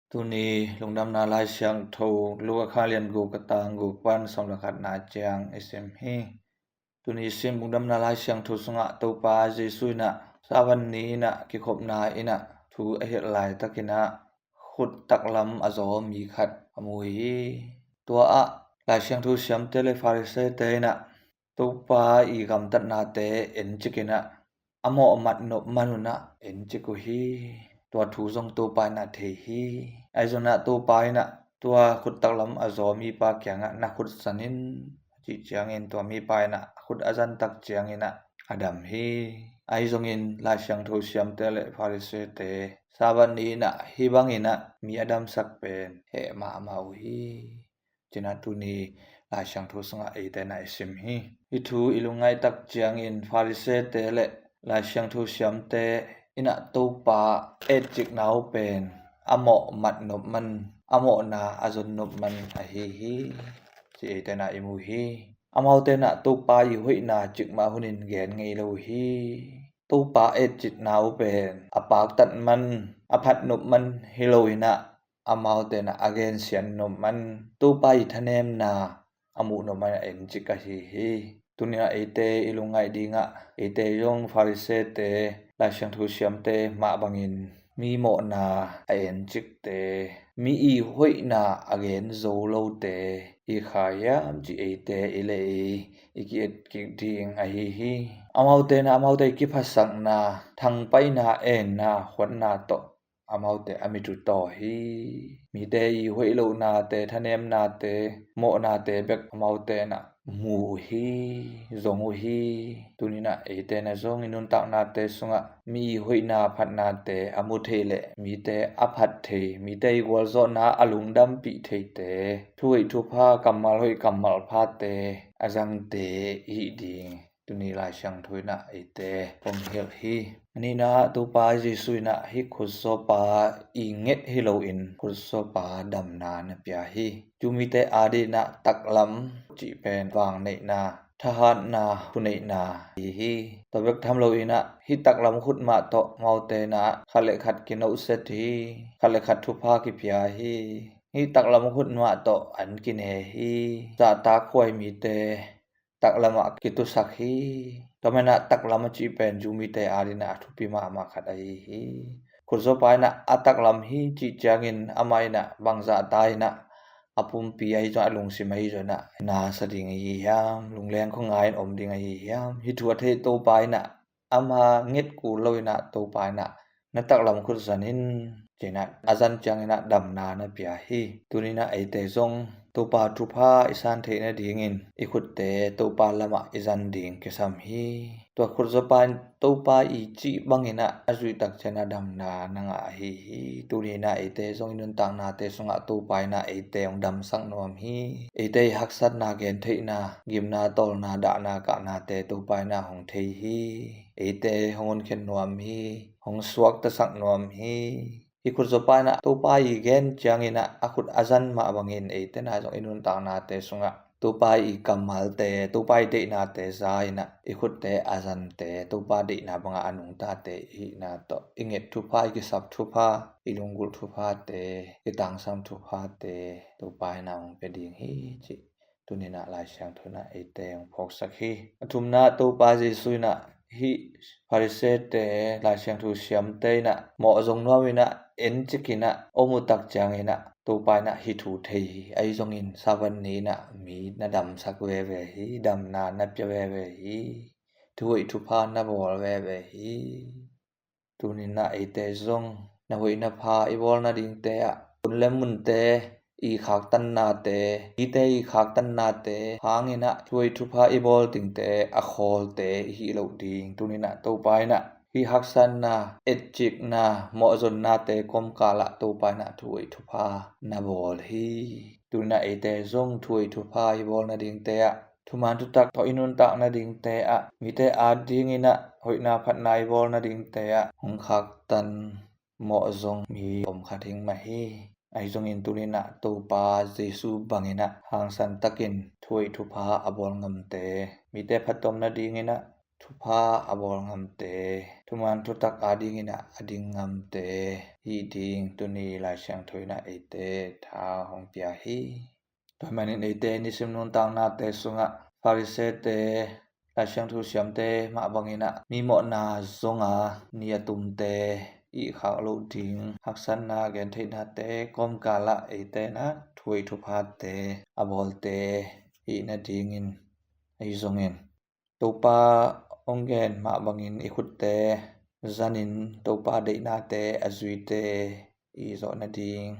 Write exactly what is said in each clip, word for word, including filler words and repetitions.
Tuni lungdamna Lai Siangtho Luka kha lian guk a tang guk pan sawm le khatna ciang i sim hi. Tuni sim lungdamna Lai Siangtho sungah Topa Jesu inah Sabat ni inah kikhopna inah thu a hilh laitakinah khut taklam a zaw mi khat a mu hi. Tua ah Lai Siangtho siamte le Farisee-te inah Topa i gamtatnate encik inah a mawh mat nop manunah encik uh hi. Tua thu zong Topa inah thei hi. Ahi zongah Topa inah tua khut taklam a zaw mipa kiangah na khut zan in a cih ciangin tua mipa inah a khut a zantak cianginah a dam hi. Ahi zongin Lai Siangtho siamte le Farisee-te Sabat ni inah hih banginah mi a damsak pen heh mahmah uh hi. Cinah tuni Lai Siangtho sungah eite na i sim hi. Hih thu i lungngaih tak ciangin Farisee-te le Lai Siangtho siamte inah Topa etcikna uh pen a mawh mat nop man, a mawhna a zon nop man ahi hi, ci eite na i mu hi. Amaute inah Topa i hoihna cikmah hunin gen ngei lo uh hi. Topa etcikna uh pen a paktat man, a phat nop man hi lo inah amaute inah a gensian nop man, Topa i thanemna a muh nop man a encik ahi hi. Tuninah eite i lungngaih dingah eite zong Farisee-te, Lai Siangtho siamte mah bangin mi mawhna a encikte, mi i hoihna a gen zo lote i kha hiam ci eite i lei i ki-et kik ding ahi hi. Amaute inah amaute i kiphasakna, thangpaihna, enna, huatna tawh amaute a mit uh taw hi. Mite i hoih lohnate, thanemnate, mawhnate bek amaute inah mu uh hi, zong uh hi. Tuninah eite na zong i nuntaknate sungah mi i hoihna phatnate a mu thei le mite a phat thei, mite i gualzawhna a lungdampih theite, thuhoih thupha, kammal hoih kammal phate a zangte i hih ding tuni Lai Siangtho inah eite hong hilh hi. A nihna ah Topa Jesu inah hih khutzawpa i nget hi loin khutzawpa damna na pia hi. Jew mite adinah taklam cih pen vangneihna, thahatna, thuneihna hi hi. Tua bek tham loinah hih taklam khut mah tawh amaute inah khat le khat kinohset hi, khat le khat thupha kipia hi. Hih taklam khut mah tawh an kine hi. Zahtak huai mite taklamah kitusak hi. Tua manah taklam a cih pen Jew mite adinah a thupi mahmah khat ahi hi. Khutzawpa inah a taklam hi cih ciangin amah inah bangzah ta inah a pumpi ahi zong a lungsim ahi zong inah nasa ding ahi hiam, lungleng khuangai in om ding ahi hiam? Hih thu a thei Topa inah ama nget kul lo inah Topa inah na taklam khut zan in cinah a zan cianginah damna na pia hi. Tuninah eite zong Topa thupha i san theih nadingin i khutte Topa lamah i zan ding kisam hi. Tua khutzawpa in Topa i cih banginah a zuihtak cianah damna na ngah ahi hi. Tuninah eite zong i nuntaknate sungah Topa inah eite hong damsak nuam hi. Eite i haksatna gentheihna, gimna, tawlna, dahna, kahnate Topa inah hong thei hi. Eite hong honkhia nuam hi, hong suaktasak nuam hi. Hih khutzawpa inah Topa i gen cianginah a khut a zan mah bangin eite na zong i nuntaknate sungah Topa i kammalte, Topa i deihnate za inah i khutte a zante Topa deihna bangah a nungtate i hihna tawh i nget thupha, i kisap thupha, i lunggulh thuphate, i tangsam thuphate Topa inah hong pia ding hi cih tuninah Lai Siangtho inah eite hong phawksak hi. A thumna Topa Jesu inah hih Farisee-te, Lai Siangtho siamte inah mawhzong nuam inah encik inah om uh tak cianginah Topa inah hih thu thei hi. Ahi zongin Sabat ni inah mi na damsak veve hi, damna na pia veve hi, thuhoih thupha na bawl veve hi. Tuninah eite zong na hoih na pha i bawl nadingte ah hun le munte i khaktannate, mite i khaktannate hanginah thuhoih thupha i bawl dingte a khawlte i hih loh ding. Tuninah Topa inah hih haksatna, etcikna, mawhzonnate kawmkalah Topa inah thuhoih thupha na bawl hi. Tuninah eite zong thuhoih thupha i bawl nadingte ah thuman thutak tawh i nuntak nadingte ah mite adinginah hoihna phatna i bawl nadingte ah hong khaktan mawhzong mi om kha ding mah hi. Ahi zongin tuninah Topa Jesu banginah hangsan takin thuhoih thupha a bawl ngamte mite phattuam nadinginah thupha a bawl ngamte, thuman thutak adingin ah a ding ngamte hih ding tuni Lai Siangtho in ah eite tha hong pia hi. Tua ahih manin eite nisim nuntaknate sungah Farisee-te, Lai Siangtho siamte mah bangin ah mi mawhna zonga ni a tumte ihkhak loh ding haksatna gentheihnate kawmkalah eite in ah thu hoih thuphate a bawlte hih nadingin ahi zongin Topa hong gen mah bangin i khutte zanin Topa deihnate a zuite i zawh nading,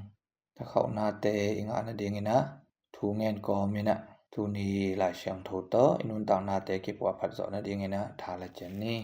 thakhauhnate i ngah nadingin ah thu ngen kawmin ah tuni Lai Siangtho tawh i nuntaknate kipuahphat zawh nadingin ah tha la cian ni.